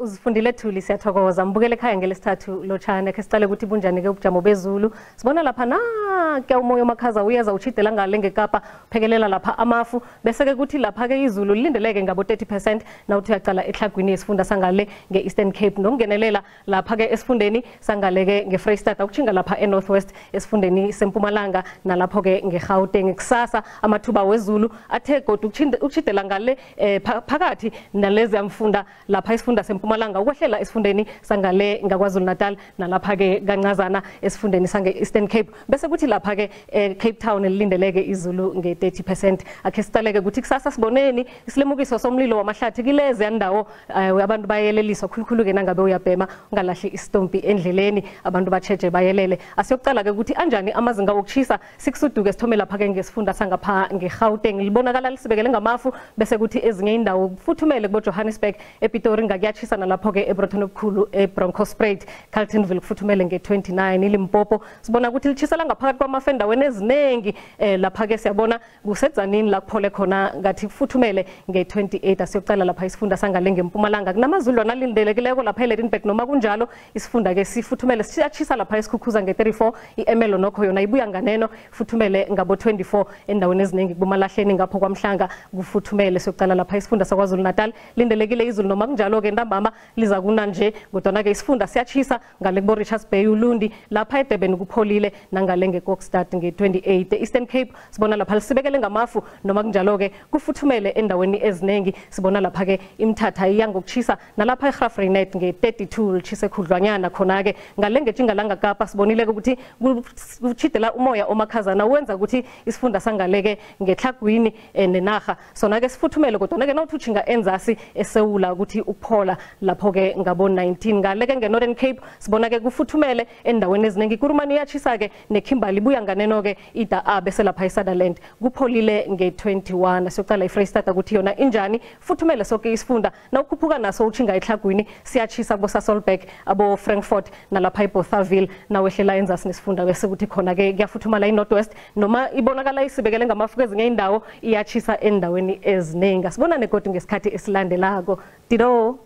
Uzifundile Thuli, siyathokoza. Mbukele ekhaya ngelesithathu lotshane, khe siqale ukuthi bunjani-ke ubujamo bezulu. Sibona lapha na-ke umoya omakhaza uyeza utjhidela ngale ngeKapa, phekelela lapha amafu, bese-ke kuthi lapha-ke izulu lilindeleke ngabo 30% nawuthi uyaqala etlhagwini yesifunda sangale nge-Eastern Cape, nokungenelela lapha-ke esifundeni sangale-ke nge-Freystata, ukutjhinga lapha e-North West esifundeni seMpumalanga, nalapho-ke nge-Gauteng. Kusasa amathuba wezulu athe godu ukutjhidela ngale phakathi nalezi amfunda lapha isifunda seMpumalanga, ukwehlela esifundeni sangale ngaKwaZulu Natal, nalapha-ke kancazana esifundeni sange-Eastern Cape, bese kuthi lapha-ke Cape Town lilindeleke izulu nge-30%. Akhe siqaleke ukuthi kusasa siboneni isilemukiso somlilo wamahlathi kilezi yandawo. Abantu bayeleliswa khulukhulu-ke nangabe uyabhema, ungalahli isitompi endleleni, abantu batjheje bayelele. Asiyokuqala-ke ukuthi anjani amazinga wokushisa. Sikusuduke sithome lapha-ke ngesifunda sangapha nge-Gauteng, libonakala lisibekele ngamafu, bese kuthi ezinye indawo kufuthumele kubo Johannesburg, ePitori ngakuyatshisa, nalapho-ke eBroton obukhulu eBronkhorstspruit, Carltonville kufuthumele nge-29. ILimpopo sibona ukuthi litjhisela ngaphakathi kwamafu endaweni eziningi. Lapha-ke siyabona kuseDzanini la kuphole khona, ngathi kufuthumele nge-28. Asiyokucala lapha isifunda sangale ngeMpumalanga, kunamazulu alindelekileko lapha eLydenburg, noma kunjalo isifunda-ke sifuthumele, siyatshisa lapha eSkhukhuza nge-34. I-Ermelo nokho yona ibuya nganeno, futhumele ngabo-24 endaweni eziningi, kubomalahleni ngapho kwaMhlanga kufuthumele. Siyokucala lapha isifunda saKwaZulu Natal, lindelekile izulu, noma kunjalo-ke ntambama liza kuna nje, kodwana-ke isifunda siyatshisa ngale kubo Richards Bay, Ulundi, lapha eDurban kupholile, nangale ngeKokstad nge-28. Eastern Cape sibona lapha lisibekele ngamafu, noma kunjalo-ke kufuthumele endaweni eziningi. Sibona lapha-ke iMthatha iya ngokuchisa, nalapha eGraaff-Reinet nge-32 litshise khudlwanyana khona-ke. Ngale ngetjingalanga Kapa sibonile-ke ukuthi kutjhidela umoya omakhazana, wenza ukuthi isifunda sangale-ke ngetlhagwini nenarha sona-ke sifuthumele, kodwana-ke nawuthi utjhinga enzasi eSewula ukuthi ukuphola lapho-ke ngabo-19. Ngale-ke nge-Northern Cape sibona-ke kufuthumele endaweni eziningi, Kurumani iyatshisa-ke, neKimberley ibuya nganeno-ke ida a, bese lapha eSutherland kupholile nge-21. Siyoqala iFreystata ukuthi yona injani. Futhumele soke isifunda, nawukhuphuka naso utjhinga etlhagwini siyatshisa kubo-Sasolburg, abo-Frankfort, nalapha eBothaville. Nawehlela enzasi nesifunda bese kuthi khona-ke kuyafuthumala. I-North West noma ibonakala isibekele ngamafu, kwezinye indawo iyatshisa endaweni eziningi. Asibonane godu ngesikhathi esilandelako. Dido.